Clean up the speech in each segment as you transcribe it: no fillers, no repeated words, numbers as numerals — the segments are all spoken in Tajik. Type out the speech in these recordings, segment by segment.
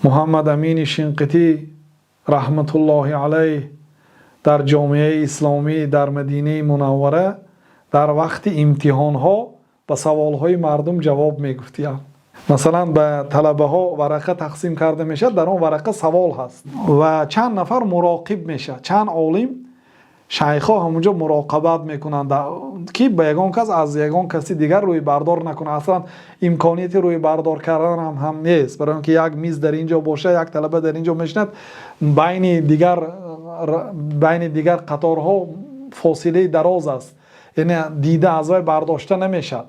Муҳаммад Амин Шанқитӣ раҳматуллоҳи алайҳ дар ҷомеаи исломӣ дар Мадинаи Мунаввара дар вақти имтиҳонҳо ба саволҳои мардум ҷавоб мегуфтанд. Масалан, ба талабаҳо варақа тақсим карда мешавад, дар он варақа савол ҳаст ва чанд нафар муроқиб мешавад, чанд олим, шайхҳо ҳамонҷо муроқибат мекунанд, ки ба ягон кас аз ягон каси дигар рӯйбардор накунад. Асло имконияти рӯйбардор кардан ҳам нест, барои инки як миз дар инҷо бошад, як талаба дар инҷо менишинад, байни дигар қаторҳо фосилаи дароз аст, яъне дида аз вай бардошта намешавад.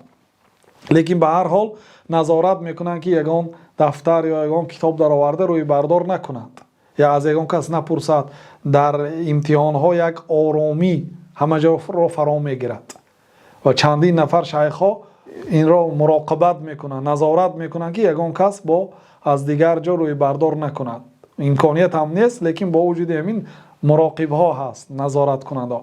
Лекин ба ҳар ҳол назорат мекунанд, ки ягон дафтар ё ягон китоб дароварда рӯйбардор накунад ё аз ягон кас напурсад. Дар имтиҳонҳо як оромӣ ҳама ҷоро фаро мегирад ва чандин нафар шайхҳо инро муроқибат мекунанд, назорат мекунанд, ки ягон кас бо аз дигар ҷо рӯйбардор накунад. Имконият ҳам нест, лекин бо вуҷуди ҳамин муроқибҳо ҳаст, назораткунандаҳо.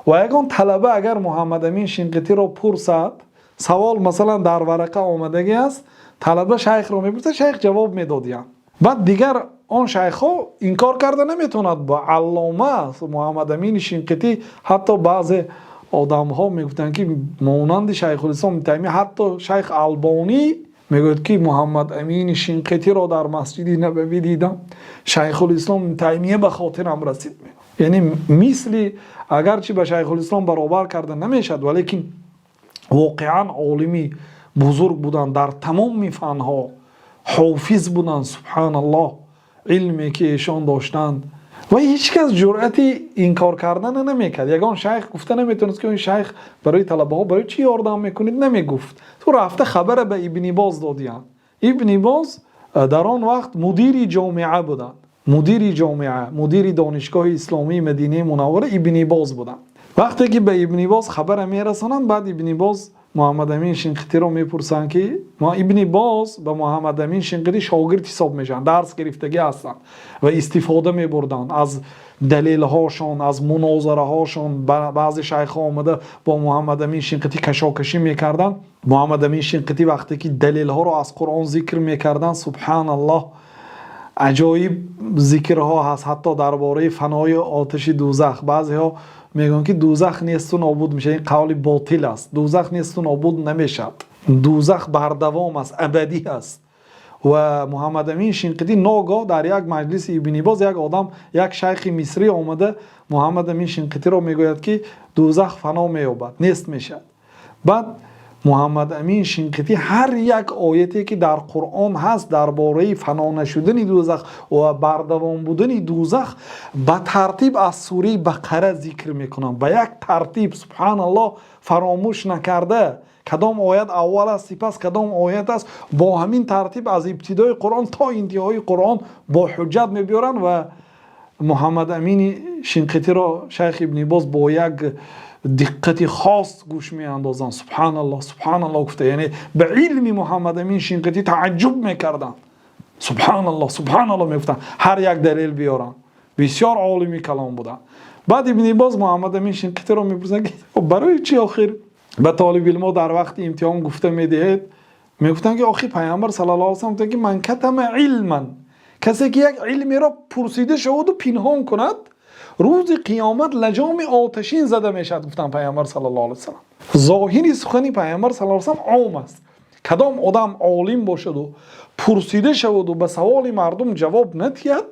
Ва ягон талаба агар Муҳаммад Амин Шинқитиро пурсад савол, масалан, дар варақа омадагӣ аст, талаба шайхро мепурсад, шайх ҷавоб медодиянд. Баъд дигар он шайхҳо инкор карда наметавонад, ба аллома Муҳаммад Амини Шинқитӣ. Ҳатто баъзе одамҳо мегуфтанд, ки монанди Шайхулислом Таймия, ҳатто Шайх Албонӣ мегӯяд, ки Муҳаммад Амини Шинқитиро дар Масҷиди Набавӣ дидам, Шайхулислом Таймия ба хотирам расид. Яъне мисли, агарчи ба Шайхулислом баробар карда намешавад, валекин воқеан олими бузург буданд, дар тамоми фанҳо ҳофиз буданд. Субҳаналлоҳ, илме ки эшон доштанд! Ва ҳеҷ кас ҷуръати инкор кардана намекард. Ягон шайх гуфта наметавонист, ки ин шайх барои талабаҳо барои чӣ ёрдам мекунед? Намегуфт. Ту рафта хабара ба Ибни Боз додиянд. Ибни Боз дар он вақт мудири ҷомеа буданд, мудири ҷомеа, мудири донишгоҳи исломии Мадинаи Мунаввара Ибни Боз буданд. Вақте ки ба Ибни Боз хабара мерасонанд, баъд Ибни Боз Муҳаммад Амин Шинқитиро мепурсанд, ки Ибни Боз ба Муҳаммад Амин Шинқитӣ шогирд ҳисоб мешаванд, дарс гирифтагӣ ҳастанд ва истифода мебурданд аз далелҳошон, аз мунозараҳошон. Баъзе шайхҳо омада бо Муҳаммад Амин Шинқитӣ кашокашӣ мекарданд. Муҳаммад Амин Шинқитӣ вақте ки далелҳоро аз Қуръон зикр мекарданд, субҳаналлоҳ, аҷоиб зикрҳо ҳаст, ҳатто дар бораи фанои оташи дӯзах. Баъзеҳо мегӯянд, ки дӯзах несту нобуд мешавад. Ин қавли ботил аст. Дӯзах несту нобуд намешавад, дӯзах бардавом аст, абадӣ аст. Ва Муҳаммад Амин Шинқитӣ ногоҳ дар як маҷлиси Ибни Боз як одам, як шайхи мисрӣ омада Муҳаммад Амин Шинқитиро мегӯяд, ки дӯзах фано меёбад, нест мешавад. Баъд Муҳаммад Амин Шинқитӣ ҳар як ояте, ки дар Қуръон ҳаст дар бораи фано нашудани дӯзах ва бардавом будани дӯзах, ба тартиб аз сураи Бақара зикр мекунанд, ба як тартиб, субҳаналлоҳ, фаромӯш накарда, кадом оят аввал аст, сипас кадом оят аст, бо ҳамин тартиб аз ибтидои Қуръон то интиҳои Қуръон бо ҳуҷҷат мебиёранд. Ва Муҳаммад Амини Шинқитиро шайх Ибни Боз бо як диққати хос гӯш меандозанд, субҳаналлоҳ, субҳаналлоҳ гуфта, яъне ба илми Муҳаммад Амин Шинқитӣ тааҷҷуб мекарданд, субҳаналлоҳ, субҳаналлоҳ мегуфтанд, ҳар як далел биёранд. Бисёр олими калон буданд. Баъд Ибни Боз Муҳаммад Амин Шинқитиро мепурсанд, ки барои чӣ охир ба толибилмо дар вақти имтиҳон гуфта медиҳед? Мегуфтанд, ки охир Пайғамбар саллаллоҳу алайҳи васаллам гуфтанд, ки ман катама илман, касе ки як илмеро пурсида шаваду пинҳон кунад, рӯзи қиёмат лаҷоми оташин зада мешавад, гуфтанд Пайғамбар саллаллоҳу алайҳи васаллам. Зоҳири сухани Пайғамбар саллаллоҳу алайҳи васаллам ом аст. Кадом одам олим бошаду пурсида шаваду ба саволи мардум ҷавоб надиҳад,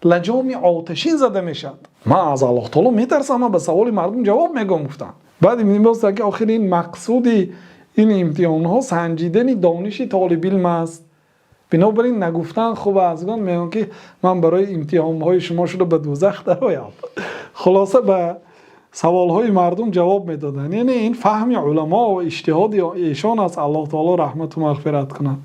лаҷоми оташин зада мешавад. Ман аз Аллоҳ таоло метарсам, ман ба саволи мардум ҷавоб мегӯям, гуфтанд. Баъд Ибни Боз, ки охир ин мақсуди ин имтиҳонҳо санҷидани дониши толибилм аст, бинобар ин нагуфтан хуб аст. Мегӯям, ки ман барои имтиҳонҳои шумо шуда ба дӯзах дароям. Хулоса, ба саволҳои мардум ҷавоб медоданд. Яъне ин фаҳми уламо ва иҷтиҳоди эшон аст. Аллоҳ таоло раҳмату мағфират кунад.